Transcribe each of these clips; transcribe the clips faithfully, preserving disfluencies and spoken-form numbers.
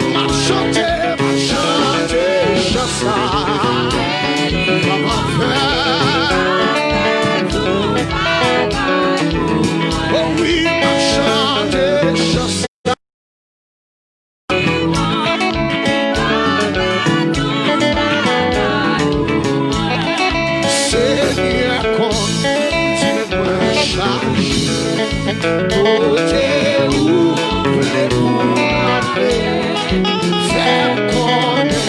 M ap chante, m ap chante chan sa. M ap fè. O wi, m ap chante chan sa. Senyè, kontinye mwen chache kote ou vle pou m ale. Fè m konnen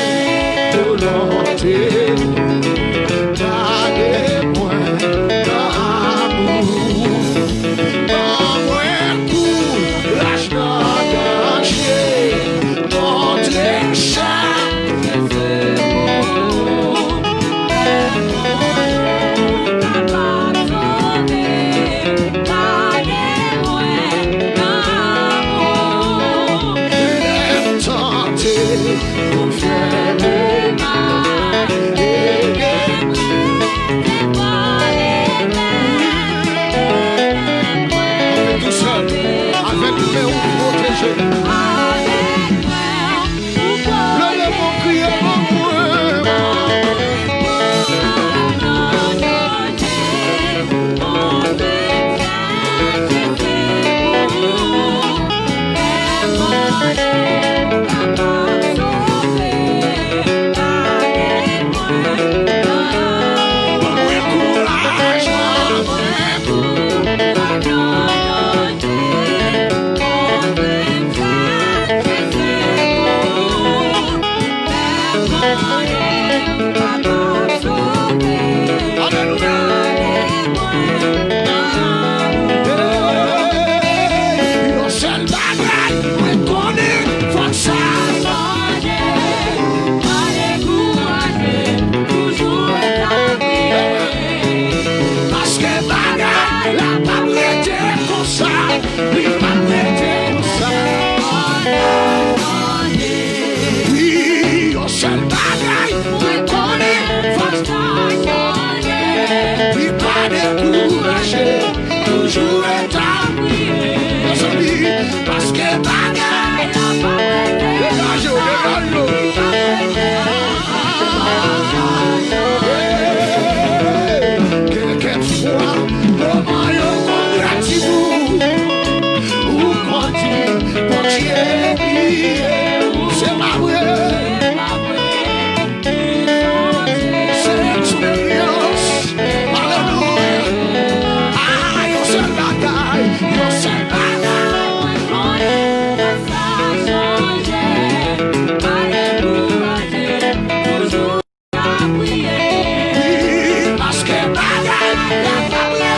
volonte ou. Gade mwen nan amou. Ban mwen kouraj nan danje. Montre m chak Avèk men ou pwoteje. Leve men w, kriye pou mwen. Yon sèl bagay mwen konnen, fòk sa chanje. Pa dekouraje, toujou ret apiye. Paske bagay la p ap rete konsa, li p ap rete konsa. Wi, yon sèl bagay mwen konnen, fòk sa chanje. Wi, pa dekouraje, toujou ret apiye. Mezanmi, paske bagay la p ap rete konsa. Degaje w, degaje w. Kèlkèfwa, moman yo konn gratibou, ou konn di, Bondye bliye w. Se pa vre. Se eksperyans. Alelouya. Ah, yon sèl bagay, yon sèl bagay. Wi, paske bagay la pa vre.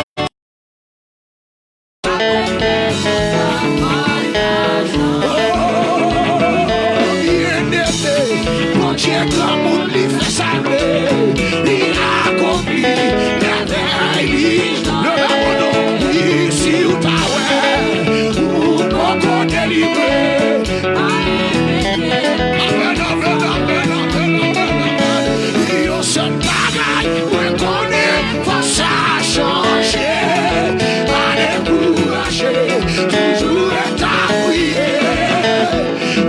Oh, byeneme, Bondye granmoun, li fè sa l vle, li akonpli mèvèy li. Leve men w, wi, si w ta wè, ou poko delivre. Amen, amen, amen, amen, amen, amen. Yon sèl bagay mwen konnen, fòk sa chanje. Pa dekouraje, toujou ret apiye.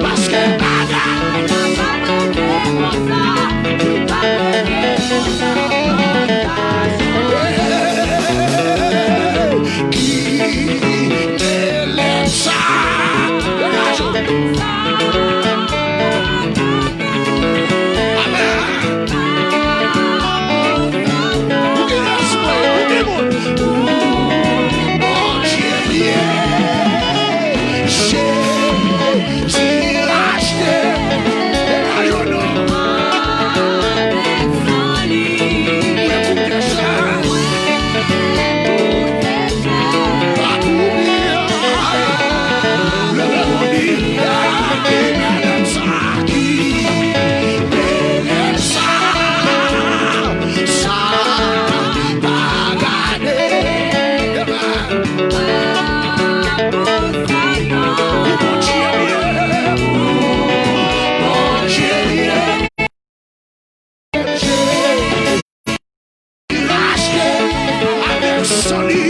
Paske bagay la p ap rete konsa, li p ap rete konsa. Kite lè sa. Amen. Pou ki rès mwen, pou ki moun? Bondye li ye. Jezi rachte. E pa yo non. Mwen pou kè sa. Pa pou byen. Leve men w, di, gade bèl sa ki, bèl sa, sa pa gade. Amen. Ou Bondye byen, ou Bondye byen. Jezi rachte avèk san li.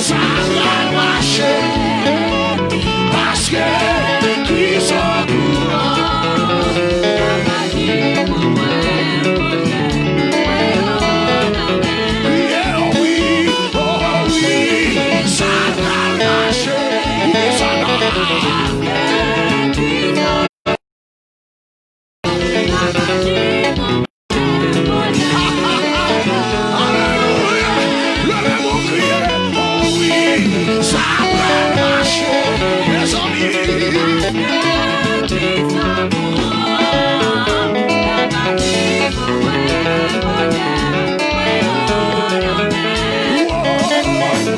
Sa pral mache, paske Kris okouran. Kriye, o wi, o wi, sa pral mache. Ou gen sa la? Alelouya! Leve men w, kriye. O wi, sa pral mache, mezanmi.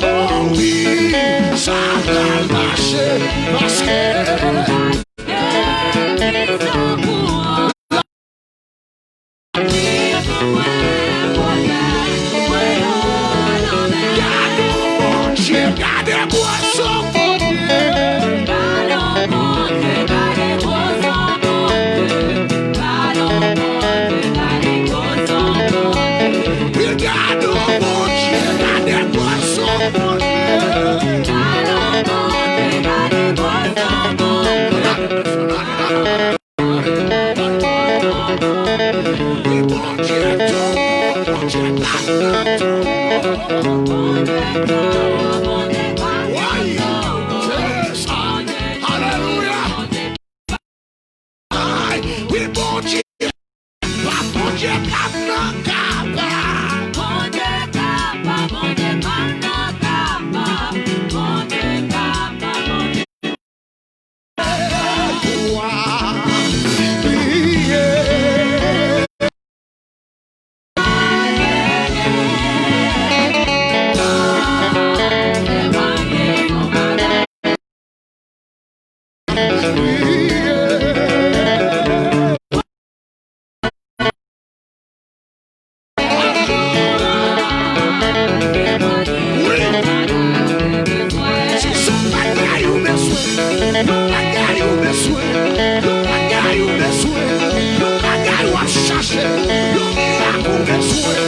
O, o wi, sa pral mache, paske Gade Bondye, gade gwoso Bondye. Gade Bondye, gade gwoso Bondye. Alelouya. Ay, wi, Bondye. Pa Bondye pa nan kaba. Bondye kaba, Bondye pa nan kaba. Bondye kaba, Bondye Yon bagay ou bezwen, yon bagay ou bezwen, yon bagay ou bezwen, yon bagay w ap chache, yon mirak ou bezwen,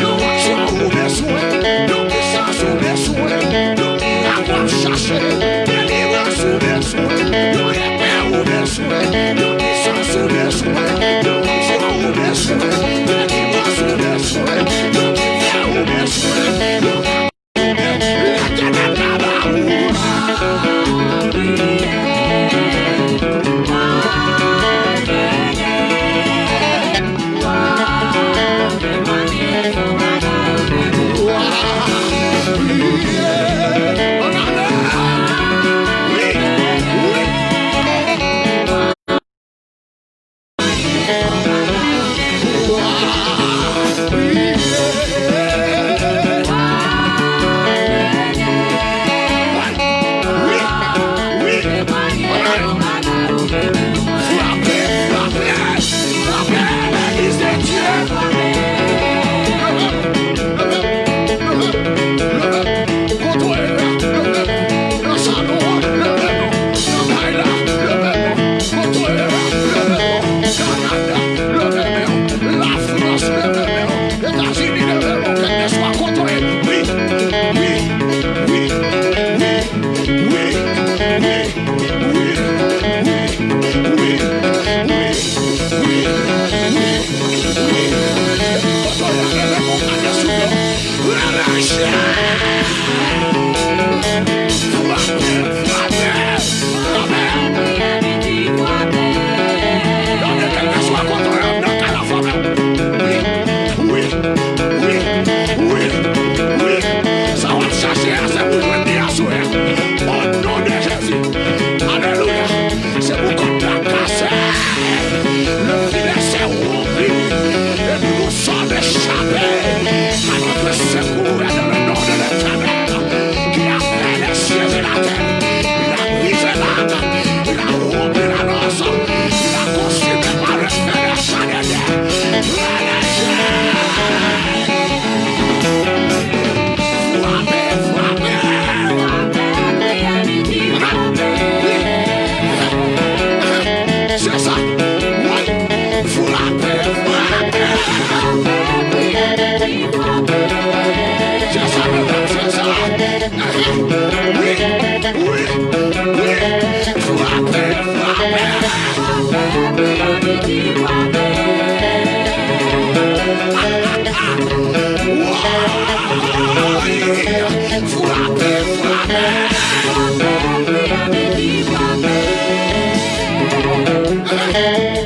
yon onksyon ou bezwen, yon pisans ou bezwen, yon mirak w ap chache, delivrans ou bezwen, yon repè ou bezwen, yon pisans ou bezwen, yon onksyon ou bezwen, delivrans ou bezwen, yon kifè ou bezwen, yon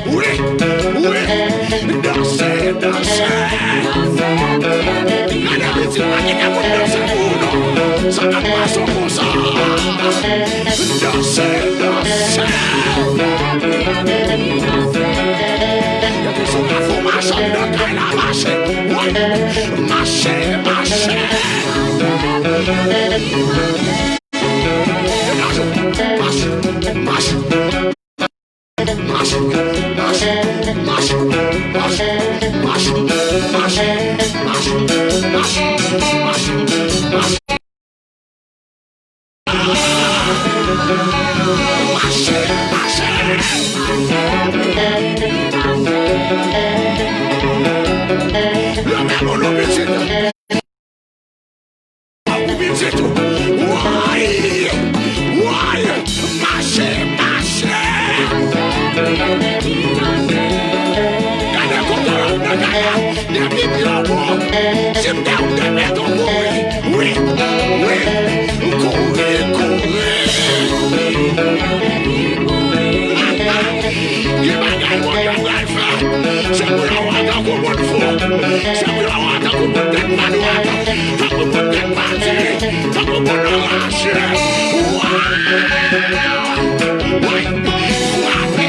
Wi, wi, danse, danse. Gade pitit, pa kite moun danse pou ou non. Sa k ap pase w konsa? Danse, danse. Depi sou kafou mache anndan kay la, mache. Wi, mache, mache. Mache, mache, mache. Leve moun ou pitit. Ou pitit ou. Woy! Woy! Mache, mache! Gade kote w ap nan kay la. Depi byen bon. Si m te ou, m te mete w kouri. Wi, wi. Kouri, kouri. Gen bagay Bondye pral fè. Se pou yo wè tankou moun fou. Se pou yo wè tankou moun tèt pa dwat. Tankou moun tèt pa di. Tankou moun anraje. Waw! Woy! Frape!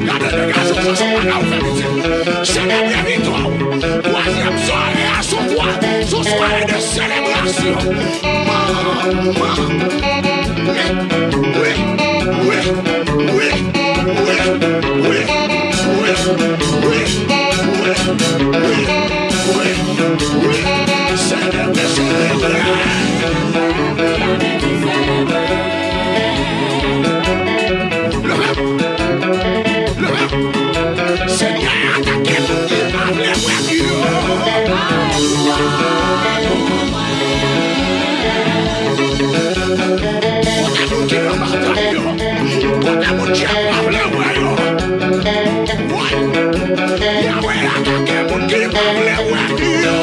Gade de gason sa, se pa ka ou fè pitit. Selebre viktwa w. Twazyèm sware a, se yon twa-, se yon sware de selebrasyon. Man, man. Wi, wi, wi, wi, wi, wi, wi, wi, wi, wi, wi, wi, wi, selebre, selebre. Leve, leve. Senyè a atake moun ki pa vle wè yo. Kote moun ki nan batay yo. Kote moun dyab pa vle wè yo. Woy! Yahweh atake moun ki pa vle wè yo.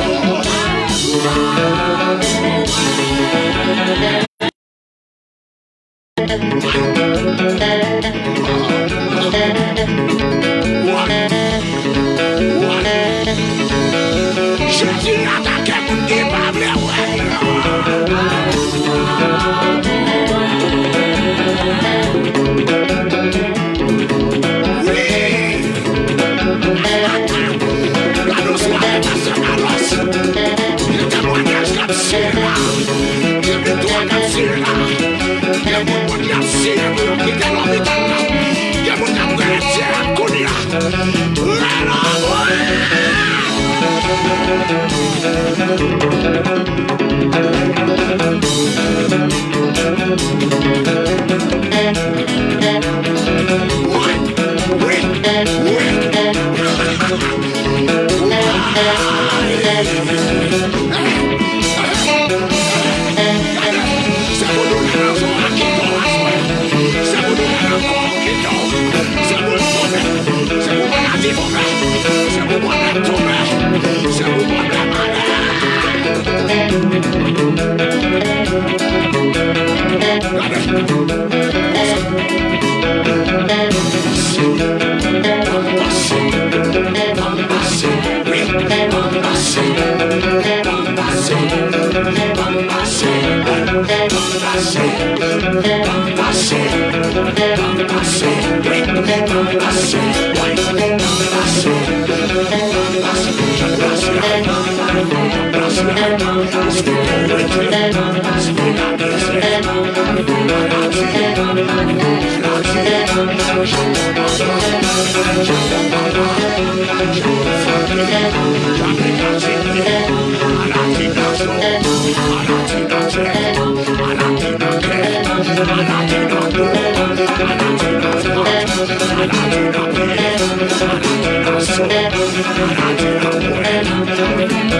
Jezi atake moun ki pa vle wè yo. Wi! Gade yon sware pastè Carlos. Gen temwayaj k ap siye la. Gen viktwa k ap siye la. Gen moun Bondye ap siye pou yo kite lopital la. Gen moun k ap rele Dye a kounye a. Rele mwen!